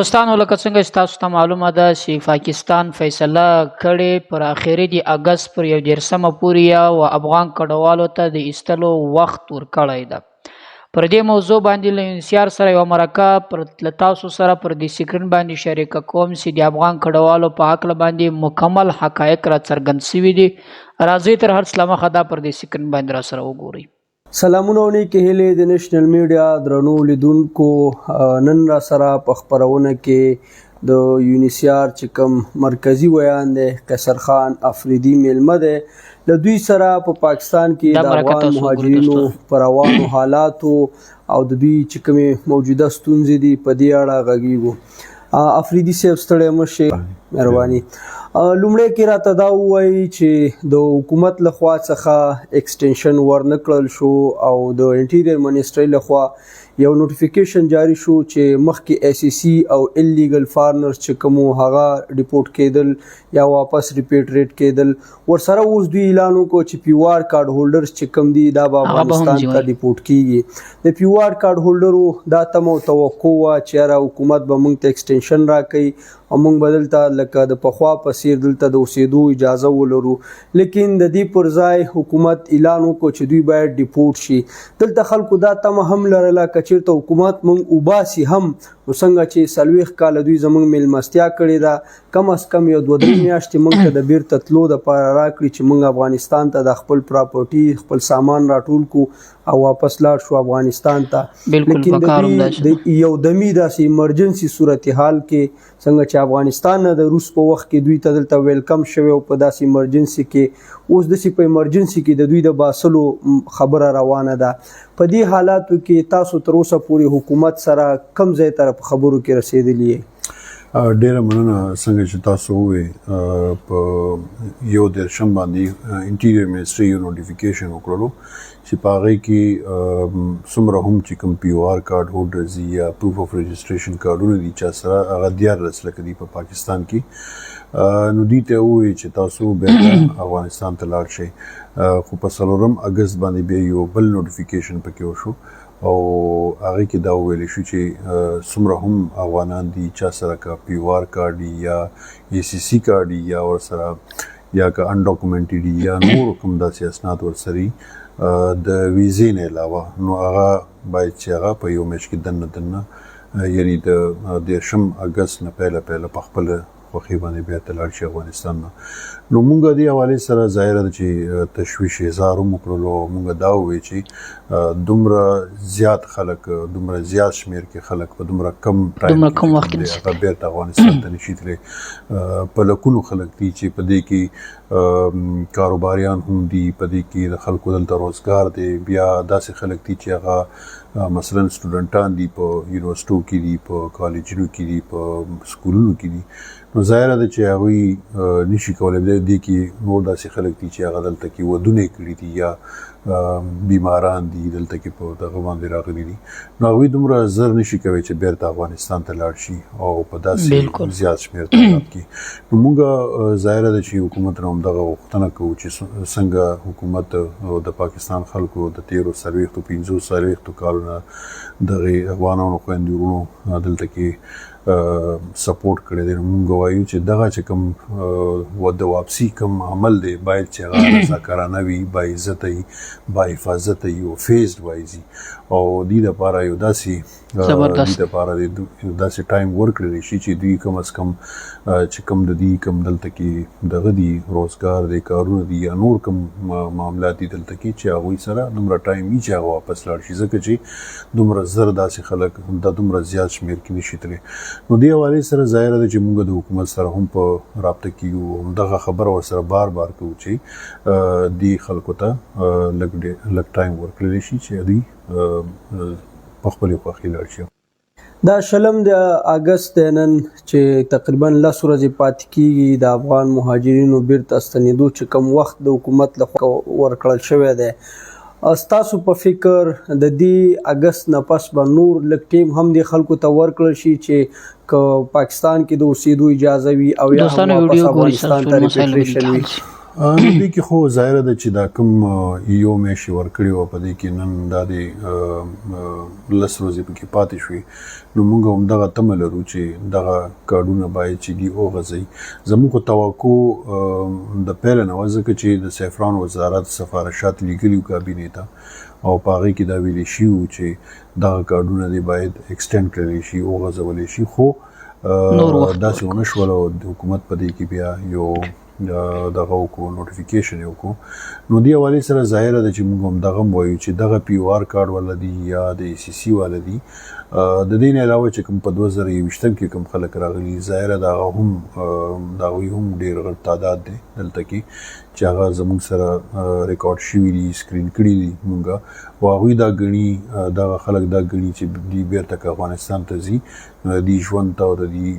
دوستانو لکه څنګه چې تاسو ته معلومه ده چې پاکستان فیصله کړې پر اخري د اګست پر 31 پورې یې و افغان کډوالو ته د ایستلو وخت ورکړی ده. پر دې موضوع باندې له یونسیار سره یوه مرکه پر له تاسو سره پر دې سکرین باندې شریکه کوم چې د افغان کډوالو په هکله باندې مکمل حقایق را څرګند شوي دي. راځئ تر هر څه له مخه دا پر دې سکرین باندې را سره وګورئ. سلامونه او نیکې هیلې د نېشنل میډیا درنو لیدونکو. نن را سره په خپرونه کې د یونیسیار چې کوم مرکزي ویاند دی، قیصر خان افریدي، میلمه دی. له دوی سره په پاکستان کې دا د مرکه افغان تاسو وګورئ مهاجرینو دوستانو. پر روانو حالاتو او د دوی چې کومې موجوده ستونزې دي، په دې اړه غږیږو. افریدي صاحب، ستړی مه شئ، مهرباني. لومړی کې راته دا ووایي چې د حکومت له خوا څخه extension ورنکړل شو او د interior ministry له خوا یو notification جاری شو چې مخکې ACC او illegal foreigners چې کوم هغه deport کېدل یا واپس repatriate کېدل، ورسره اوس دوی اعلان وکړ چې PR card holders چې کوم دي، دا به هغه به هم افغانستان ځي ته وایي. deport کیږي. د PR card holder و دا تمه او توقع وه چې یاره حکومت به موږ ته extension راکوي او موږ به دلته لکه د پخوا په څیر دلته د اوسېدو اجازه ولرو، لیکن د دې پر ځای حکومت اعلان وکړ چې دوی باید deport شي. دلته خلکو دا تمه هم لرله که چېرته حکومت موږ وباسي هم، نو څنګه چې 40 کاله دوی زموږ میلمستیا کړې ده، کم از کم یو دوه درې میاشتې موږ ته د بیرته تلو دپاره راکړي چې موږ افغانستان ته د خپل property، خپل سامان راټول کو او واپس لاړ شو افغانستان ته. لیکن د پکار هم دوی داسې ده. د یو دمی داسې emergency صورتحال کې، څنګه چې افغانستان نه د روس په وخت کې دوی ته دلته welcome شوی او په داسې emergency کې، اوس داسې په emergency کې د دوی د باسلو خبره روانه ده، په دې حالاتو کې تاسو تر اوسه پورې حکومت سره کم ځای ته په خبرو کې رسیدلی یئ؟ ډیره مننه. څنګه چې تاسو وې، په 31 باندې interior ministry یو notification وکړلو چې په هغې کې څومره هم چې کوم PR card holders دي یا proof of registration کارډونه دي چا سره، هغه 13 لکه دي په پاکستان کې، نو دوی ته ووایي چې تاسو بیرته افغانستان ته لاړ شئ. خو په 4 اګست باندې بیا یو بل notification پکې وشو او هغه کې دا وویل شو چې څومره هم افغانان دي چا سره که PR card یا ACC card یا ورسره یا که undocumented یا نور کوم داسې اسناد ورسره د ویزې نه علاوه، نو هغه باید چې هغه په یو میاشت کې دننه دننه، یعنی د 30 اګست نه پهله پهله په خپله خوښي باندې بیرته لاړ شي افغانستان نه. نو مونږ دې حوالې سره ظاهره ده چې تشویش اظهار هم وکړلو او مونږ دا وویل چې دومره زیات خلک، دومره زیات شمیر کې خلک په دومره کم time دومره کې کم چې وخت کوم کې دی نشي هغه بیرته افغانستان ته نشي تللی. په لکونو خلک دي چې په دې کې کاروباریان هم دي، په دې کې د خلکو دلته روزګار دی. بیا داسې خلک دي چې هغه مثلا سټوډنټان دي، په یونیورسټو کې دي، په کالجونو کې دي، په سکولونو کې دي. نو ظاهره ده چې هغوی نشي کولی. دې کې نور داسې خلک دي چې هغه دلته کې ودونه یې کړي دي یا بیماران دي، دلته کې په دغه باندې راغلي دي، نو هغوی دومره زر نشي کوي چې بیرته افغانستان ته لاړ شي او په داسې زیات شمیر تعداد کې. نو موږ ظاهره ده چې حکومت نه هم دغه غوښتنه کوو چې څنګه حکومت د پاکستان خلکو د تیرو 40، 45 کالو نه دغه افغانانو خویندو وروڼو دلته کې support کړی دی، نو موږ وایو چې دغه چې کوم د واپسی کوم عمل دی، باید چې هغه رضاکارانه وي، با عزت وي، با حفاظت وي او phased wise او دې لپاره یو داسې دې لپاره یو داسې time ورکړل شي چې دوی کم از کم چې کوم د دې کوم دلته کې دغه دی روزګار دی، کارونه دي یا نور کوم معاملات دي دلته کې، چې هغوی سره دومره time وي چې هغه واپس لاړ شي، ځکه چې دومره زر داسې خلک د دومره زیات شمیر کې نشي تللی. نو دې حوالې سره ظاهره ده چې موږ د حکومت سره هم په رابطه کې یو، هم دغه خبره ورسره بار بار کوو چې دې خلکو ته لږ لږ time ورکړل شي چې دوی په خپلې خوښې لاړ شي. دا 20 د اګست دی نن، چې تقریبا 10 ورځې پاتې کیږي. د افغان مهاجرینو بیرته ستنېدو چې کوم وخت د حکومت له ورکړل شوی دی، ستاسو په فکر د دې اګست نه پس به نور لږ time هم د خلکو ته ورکړل شي چې که پاکستان کې د اوسېدو اجازه وي او یا هم دوستانو واپس ویډیو ګوري افغانستان ته ټول مسایل به repatriation وي؟ حل شي. نو دې کې خو ظاهره ده چې دا کوم یو میاشت یې ورکړې وه، په دې کې نن دا دی 10 ورځې پکې پاتې شوې، نو موږ هم دغه تمه لرو چې دغه کارډونه باید چې دي وغځوي. زموږ خو توقع د پیله نه وه، ځکه چې د سیفران وزارت سفارشات لیکلي وو کابینې ته او په هغې کې دا ویل شوي وو چې دغه کارډونه دې باید ایکسټینډ کړل شي، وغځول شي، خو نور وخت داسې ونه ورکړل شي. شول او حکومت په دې کې بیا یو دغه وکړو، نوټیفیکیشن یې وکړو. نو دې حوالې سره ظاهره ده چې موږ هم دغه هم وایو چې دغه پی او آر کارډ والا دي یا د ای سی سی والا دي، د دې نه علاوه چې کوم په 2021 کې کوم خلک راغلي، ظاهره ده هغه هم د هغوی هم ډېر غټ تعداد دی دلته کې چې هغه زموږ سره ریکارډ شوي دي، سکرین کړي دي موږ، او هغوی دا ګڼي، دغه خلک دا ګڼي چې دوی بېرته که افغانستان ته ځي نو د دوی ژوند ته او د دوی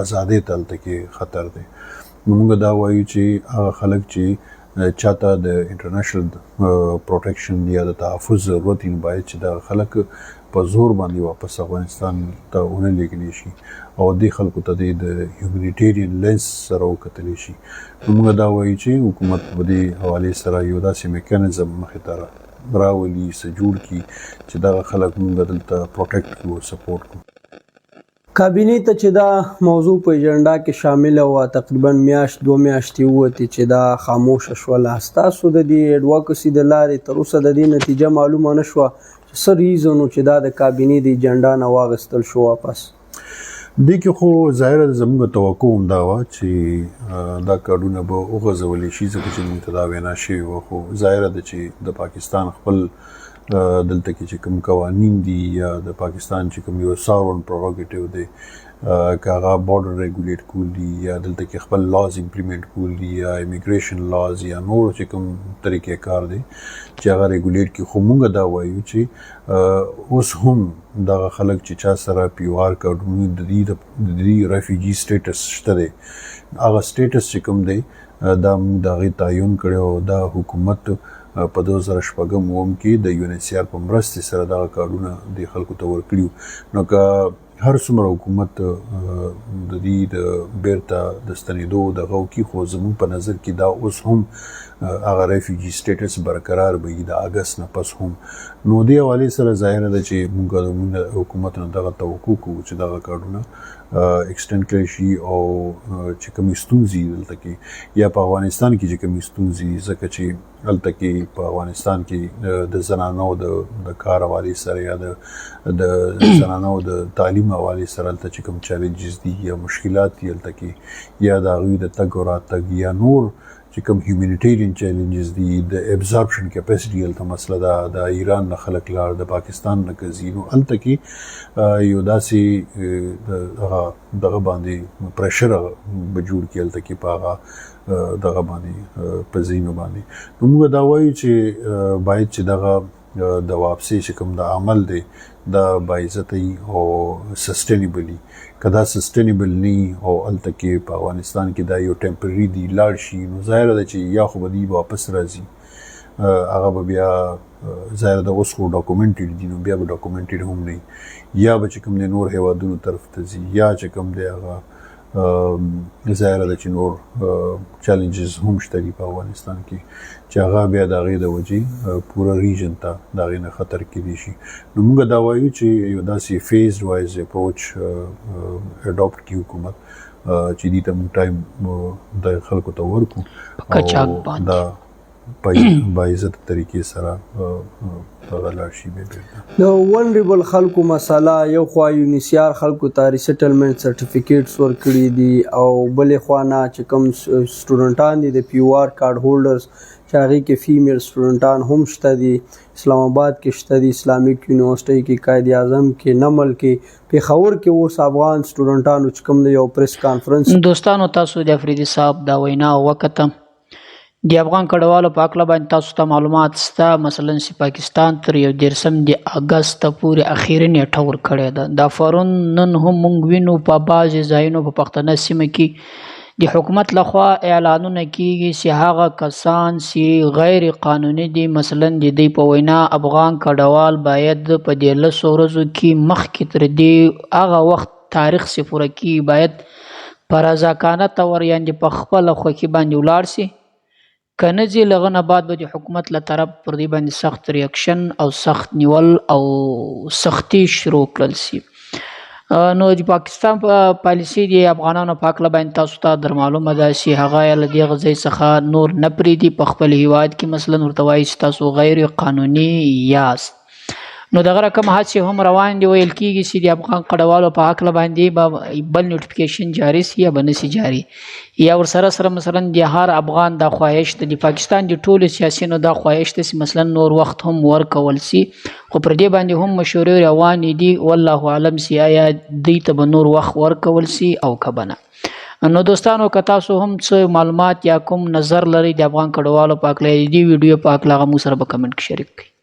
ازادۍ ته هلته کې خطر دی. نو موږ دا وایو چې هغه خلک چې چاته د انټرنیشنل پروټیکشن یا د تحفظ ضرورت وي، نو باید چې دغه خلک په زور باندې واپس افغانستان ته ونه لېږلی شي او دې خلکو ته دې د هیومنیټیرین لینس سره وکتلی شي. نو موږ دا وایو چې حکومت په دې حوالې سره یو داسې میکانیزم مخې ته راولي، څه جوړ کړي چې دغه خلک موږ دلته پروټیکټ کړو او سپورټ کړو. کابینې ته چې دا موضوع په ایجنډا کې شامله وه، تقریبا میاشت دوه میاشتې ووتې چې دا خاموشه شوله. ستاسو د دې ایډوکسي د لارې تر اوسه د دې نتیجه معلومه نه شوه چې څه ریزن و چې دا د کابینې د ایجنډا نه واغستل شو واپس؟ دې کې خو ظاهره ده زموږ توقع هم دا وه چې دا کارډونه به وغځول شي، ځکه چې موږ ته دا وینا شوې وه. خو ظاهره ده چې د پاکستان خپل دلته کې چې کوم قوانین دي یا د پاکستان چې کوم یو ساورن پروګیټیو دی، که هغه بارډر ریګولیټ کول دي یا دلته کې خپل لاز امپلیمنټ کول دي یا امیګریشن لاز یا نور چې کوم طریقې کار دی چې هغه ریګولیټ کړي. خو موږ دا وایو چې اوس هم دغه خلک چې چا سره پی او آر کارډونه د دې ریفیوجي سټیټس شته دی، هغه سټیټس چې کوم دی دا موږ د هغې تعین کړی او دا حکومت په 2006 اووم کې د یو ان ایچ سي آر په مرستې سره دغه کارډونه دې خلکو ته ورکړي وو. نو که هر څومره حکومت د دې د بیرته د ستنېدو دغه وکړي، خو زموږ په نظر کې دا اوس هم هغه ریفیوجي سټیټس برقرار به وي د اګست نه پس هم. نو دې حوالې سره ظاهره ده چې موږ د حکومت نه دغه توقع کوو چې دغه کارډونه ایکسټینډ کړی شي او چې کومې ستونزې دلته کې یا په افغانستان کې چې کومې ستونزې، ځکه چې هلته کې په افغانستان کې د زنانو د کار حوالې سره یا د زنانو د تعلیم حوالې سره هلته چې کوم چیلنجز دي یا مشکلات دي هلته کې، یا د هغوی د تګ او راتګ یا نور چې کوم هیومانیټیرین چیلنجز دي، د ابزاربشن کیپاسټي هلته مسله ده، د ایران نه خلک لاړ، د پاکستان نه که ځي، نو هلته کې یو داسې دغه باندې پریشر به جوړ کړي هلته کې په هغه دغه باندې په ځینو باندې. نو موږ دا وایو چې باید چې دغه د واپسې چې کوم د عمل دی دا باعزته وي او سسټینیبل وي. که دا سسټینیبل نه وي او هلته کې په افغانستان کې دا یو ټمپرري دی لاړ شي، نو ظاهره ده چې یا خو به دوی واپس راځي، هغه به بیا ظاهره ده اوس خو ډاکومنټډ دي، نو بیا به ډاکومنټډ هم نه وي، یا به چې کوم دی نور هیوادونو طرف ته ځي، یا چې کوم دی هغه ظاهره ده چې نور چیلنجز هم شته دي په افغانستان کې چې هغه بیا د هغې د وجې پوره ریجن ته د هغې نه خطر کېدی شي. نو موږ دا وایو چې یو داسې فیز وایز اپروچ اډاپټ کړي حکومت چې دې ته موږ ټایم د خلکو ته ورکړو په قاچاق او باندې دا باعزته طریقې سره هغه لاړ شي بیا بېرته. د ولنریبل خلکو مسله، یو خوا یونیسیار خلکو ته ریسټلمنټ سرټیفیکیټس ورکړي دي او بلې خوا نه چې کوم سټوډنټان دي د پی او آر کارډ هولډرز چې هغې کې فیمیل سټوډنټان هم شته دي، اسلام آباد کې شته دي، اسلامیک یونیورسټۍ کې، قائد اعظم کې، نمل کې، پېښور کې اوس افغان سټوډنټانو چې کوم دی یو پریس کانفرنس. دوستانو تاسو د افریدي صاحب دا وینا وکته. د افغان کډوالو په هکله باندې تاسو ته معلومات شته، مثلا چې پاکستان تر 31 د اګست پورې اخیري نیټه ورکړې ده. دا پرون نن هم موږ وینو په بعضې ځایونو په پښتنه سیمه کې د حکومت لخوا اعلانونه کیږي چې هغه کسان چې غیر قانوني دي، مثلا د دوی په وینا افغان کډوال باید په دې 10 ورځو کې مخکې تر دې هغه وخت تاریخ چې پوره کیږي باید په رضاکانه طور یعنې په خپله خوښي باندې ولاړ سي، که نه ځي له هغه نه بعد به د حکومت له طرف پر دوی باندې سخت ریاکشن او سخت نیول او سختي شروع کړل سي. نو د پاکستان په پالیسي د افغانانو په هکله باندې تاسو ته در معلومه ده چې هغه له دې ځای څخه نور نه پرېږدي په خپل هیواد کې، مثلا ورته وایي چې تاسو غیر قانوني یاست. نو دغه رقم هڅې هم روان دي. ویل کیږي چې د افغان کډوالو په هکله باندې به بل نوټیفیکیشن جاری سي یا به نه سي جاری، یا ورسره سره مثلا د هر افغان دا خواهش ده، د پاکستان د ټولو سیاسیونو دا خواهش ده چې مثلا نور وخت هم ورکول سي، خو پر دې باندې هم مشورې روانې دي. والله اعلم چې آیا دوی ته به نور وخت ورکول سي او که به نه. نو دوستانو، که تاسو هم څه معلومات یا کوم نظر لرئ د افغان کډوالو په هکله، د دې ویډیو په هکله، هغه موږ سره په کمنټ کې شریک کړئ.